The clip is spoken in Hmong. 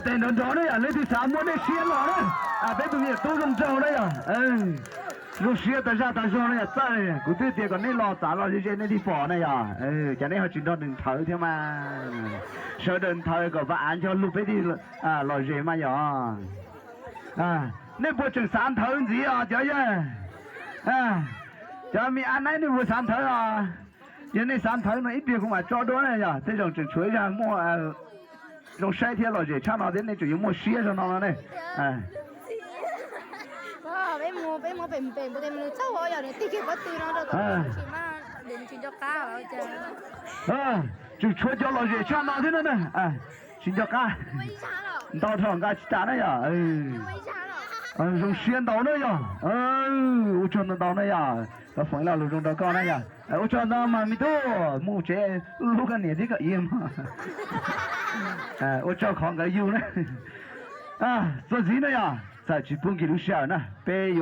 Nrov nrov na yom, leej twg xav muaj nej siab los na, peb tus me nyuam tub zoo nraug na yom. Zoo siab tas zaj tas zog na yom, txawj. Kuv twb tias kom nej los txav los ze ze nej thiaj pom na yom. Cas nej ho tsis nrog nws nthawv thiab mas. Sawv daws nthawv kom vaj av nco lug peb thiaj los ze mas yom. Nej puas tseem xav nthawv ntxiv os cov yawg? Cov me ab naib nej puas xav nthawv os? Yog nej xav nthawv no ib pliag kuv mam tso dua na yom, tej zaum tseem tshuav ib zaj muaj zoo saib thiab lom zem tshaj no thiab nej tseem yuav muaj siab zog no no ne. Tseem tshuav cov lom zem tshaj no thiab na. Tsis nco qab. Ntau dhau nqa tsis tas na yom. Zoo siab ntau na yom. Ua tsaug ntau ntau na yom, koj feem lo lus zoo rau koj na yom. Ua tsaug ntau mas me tub, mus tsev hlub koj niam thiab koj iab mog. Ua tsaug qhov nkawd yug na. Txuas ntxiv na yom, txawm tsis pub nkim lub sij hawm na, peb yuav